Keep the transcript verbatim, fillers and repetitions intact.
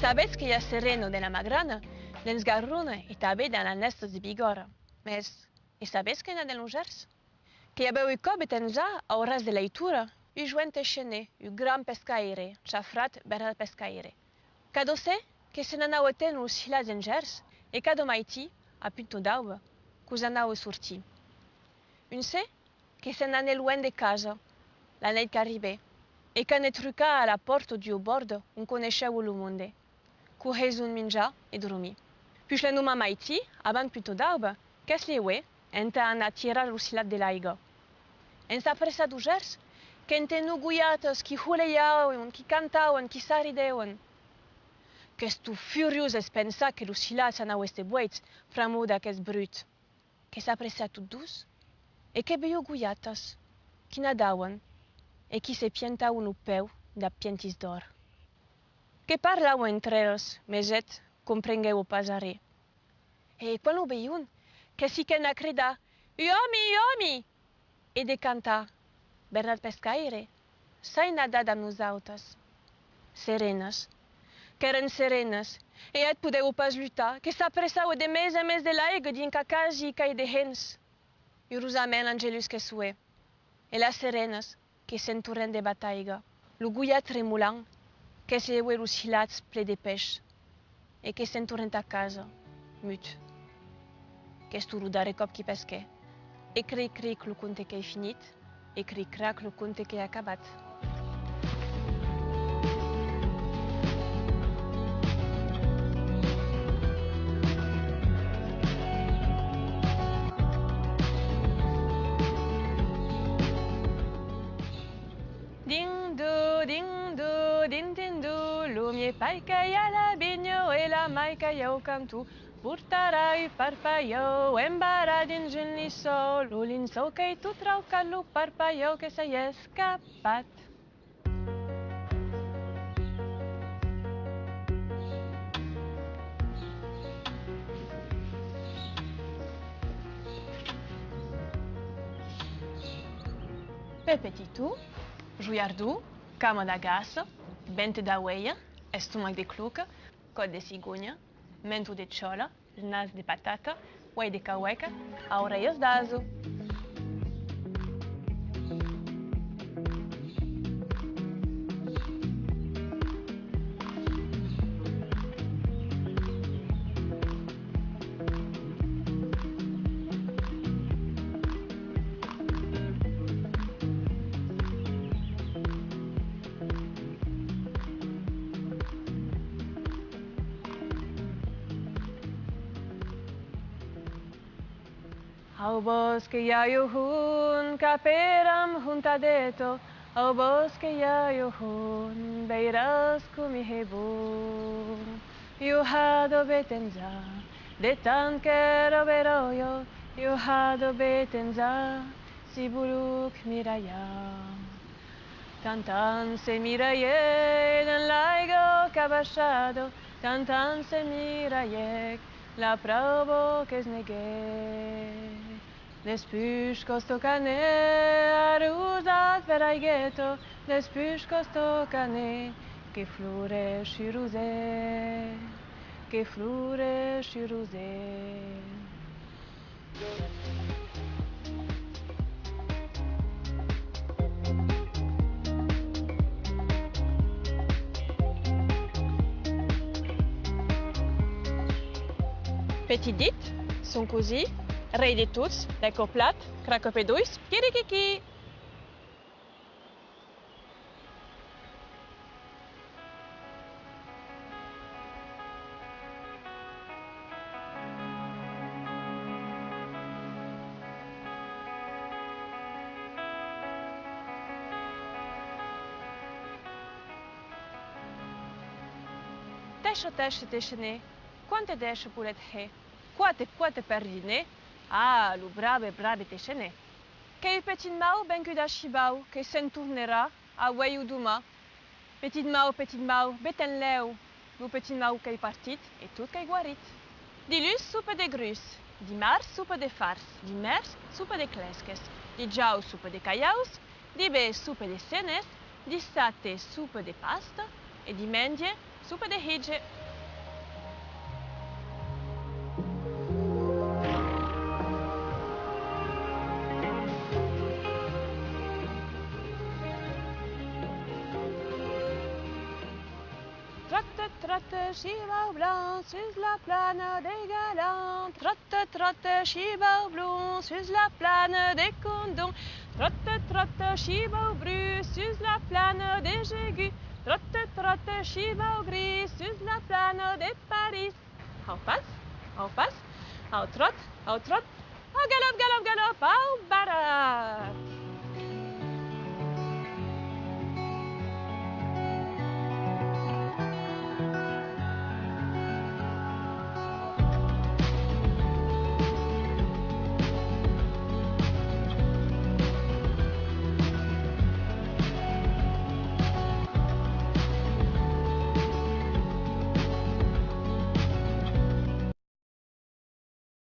Sabetz que i a serena dens la Magrana, dens Garona e tanben dens las nèstas de Bigòrra. Mès, e sabetz que n'i a dens lo Gèrs? Que i avèu un còp de temps a, au ras de Leitura, un joen teishener, un grand pescaire, chafrat Bernat Pescaire. Cada ser que se n'anava téner los hilats en Gèrs, e cada maitin, a punta d'auba, que'us anava sortir. Un ser que se n'anèt luènh de casa, la nèit qu'arribèt, e qu'anèt trucar a la pòrta d'ua bòrda ont coneishèva lo monde. Que'us hèson minjar e dromir. Puish l'endoman maitin, abans punta d'auba, que's lheuèt entà anar tirar los hilats de l'aiga. En s'apressar deu Gèrs, qu'entenèt gojats qui holejavan, qui cantavan, qui s'arridèvan. Qu'estó furiós e's pensèt que los hilats anavan èster buèits pr'amor d'aqueth brut. Que s'apressèt tot doç e que veió gojats qui nadavan e qui se pientavan los pès dab pientis d'òr. Que parlavan entre eles, mès eth comprenguèva pas arren. E quan lo veión, que's hiquèt a cridar: «Un òmi, un òmi!» e de cantar: «Bernat Pescaire, sai nadar dab nosautes.» Serenas. Qu'èren serenas, e eth podèva pas lutar, que s'apressava de mès en mès de l'aiga dinc a quasi cai de hens. Urosament l'angelus que soè, e las serenas que se'n tornèt de bataiga. Lo gojat tremolant que's lheuèt los hilats plens de peish e que se'n tornèt a casa, mut. Qu'estó lo darrèr còp qui pesquèt. E cric cric, lo conte qu'ei finit, e cric crac, lo conte qu'ei acabat. Din do, din do, din din do, lo miei pair qu'ei a la vinha e la mair qu'ei au canton, portarà un parpalhòu embarrat dins un linçòu. Lo linçòu qu'ei tot traucat, lo parpalhòu que s'ei escapat. Pèp e Titó, joiardó, cama d'agaça, vente d'auelha, estomac de cloca, còth de cigonha, menton de chòla, nas de patata, uelh de cauèca, aurelhas d'ase. Au bòsc que i a ua hont, qu'aperam honta d'Eto. Au bòsc que i a ua hont, veiràs com i hè bon. Ua hada betenja, de tant qu'èra beròia, ua hada betenja, si volguec miralhar. Tantan se miralhèc dens l'aiga cabaishada, tantan se miralhèc, la prauba que's neguèc. Despuish còsto canè, arrosat per aigueta, despuish còsto canè, que floreish un rosèr, que floreish un rosèr. Petit dit, son cosin, rei de tots, dai coplat, craca-pedois, quiriquiqui! Tèisher, tèisher, teishener, quante d'èisher volètz hèr? Quate, quate per dinar? Ah, lo brave, brave teishener! Qu'ei un petit mau vengut a Shibau, que se'n tornerà auei o doman. Petit mau, petit mau, ve-te'n lèu! Lo petit mau qu'ei partit e tot qu'ei guarit. Diluns, sopa de gruts. Dimars, sopa de fars. Dimèrcs, sopa de clèsques. Dijaus, sopa de calhaus. Divendres, sopa de senes. Dissabte, sopa de pasta. E dimenge, Sopa de hitge. Trote, trote, chivau blanc, sus la plana de Galan. Trote, trote, chivau blond, sus la plana de Condon. Trote, trote, chivau brun, sus la plana de Jégu. Trote, trote, chivau gris, sus la plana de París. Au pas, au pas, au trot, au trot, au galop, galop, galop, au barat.